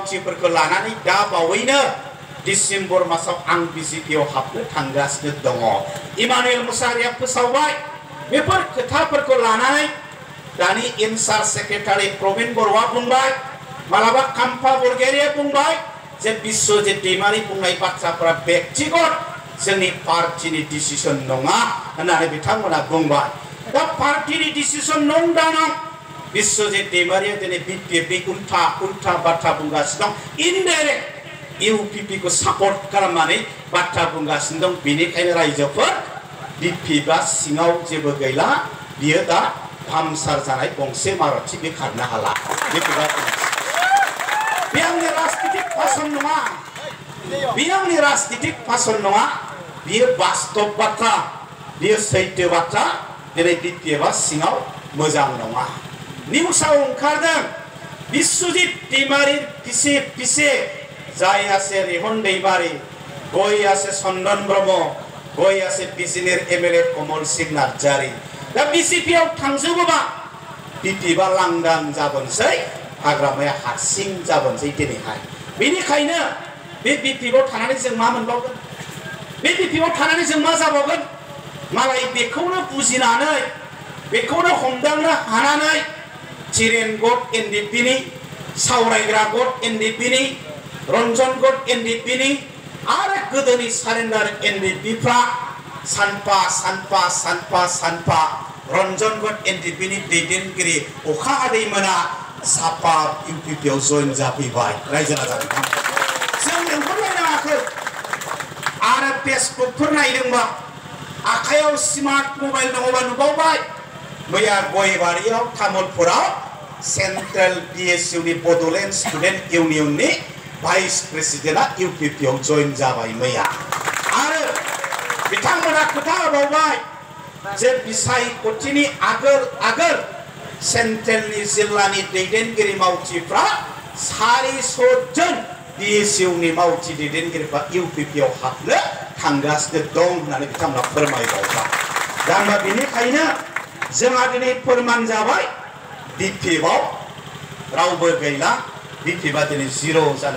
मावथिफोरखौ लानानै दा बावैनो डिसेम्बर मासाव आं बिजेपिआव हाबनो थांगासिनो दङ। इमानुएल मुसाहारिया फोसावबाय बेफोर खोथाफोरखौ लानानै दानि इनचार्ज सेक्रेटारि प्रबिन बर'आ बुंबाय, मालाबा काम्फा बरगयारिया बुंबाय जे बिश्वजित दैमारी बुंनाय बाथ्राफोरा व्यक्तिगत जोंनि पार्टीनि डिसिसन नङा होननानै बिथांमोना बुंबाय। दा पार्टीनि डिसिसन नं दा नं बिश्वजित दैमारीया दिनै बिपिएफनि उल्था बाथ्रा बुंगासिनो दं, इनडाइरेक्ट इउपिपि को सापर्ट खालामनानै बाथ्रा बुंगासिनो दं। बेनिखायनो रायजोफोर बिपिएफआ सिङाव जेबो गैला, बियो दा पामसार जानाय गंसे मारुति बे खारनो हाला। बे आंनि राजनीतिक भाषण नङा, बे आंनि राजनीतिक भाषण नङा, बियो बास्तब बाथ्रा, बियो सैथो बाथ्रा। दिनै बिपिएफआ सिङाव मोजां नङा। निउसाव ओंखारदों बिश्वजित दैमारी पिछे जाय आसे रिहन दैमारी, गय आसे चंदन ब्रह्म, गय आसे बिजिनिर एमएलए कमल सिंह नार्जारी। दा बिजेपिआव थांजोबोबा बिपिएफआ लांदां जाबोनसै, हाग्रामाया हारसिं जाबोनसै दिनैहाय। बेनिखायनो बे बिपिएफआव थानानै जों मा मोनबावगोन? बे बिपिएफआव थानानै जों मा जाबावगोन? मालाय बेखौनो बुजिनानै बेखौनो हमदांनो हानानै चिरेन गट एनडिपिनि, सावरायग्रा गट एनडिपिनि, रंजन गट एनडिपिनि आरो गोदोनि सारेन्डार एनडिपिफ्रा सानफा रंजन गट एनडिपिनि दैदेनगिरि अखा आदैमोना साफा इउपिपिआव जइन जाफैबाय। रायजो राजाफोर जों लेंहरलायनाङाखै। आरो फेसबुकफोर नायदोंबा आखायाव स्मार्ट मबाइल दङबा नुबावबाय, मैया गयबारियाव तामुलपुराव सेन्ट्रेल बिएसइउनि बड'लेण्ड स्टुडेन्ट इउनियननि भाइस प्रेसिडेन्टआ इउपिपिआव जइन जाबाय मैया। आरो बिथांमोना खोथा होबावबाय जे बिसायख'थिनि आगोल सेन्ट्रेलनि जिल्लानि दैदेनगिरि मावथिफ्रा 400 जन बिएसइउनि मावथि दैदेनगिरिफ्रा इउपिपिआव हाबनो थांगासिनो दं होननानै बिथांमोना फोरमायबावबाय। दा बेनिखायनो जोंहा दिनै फोरमान जाबाय बिपिएफआव रावबो गैला, बिपिएफआ दिनै जिर' जानो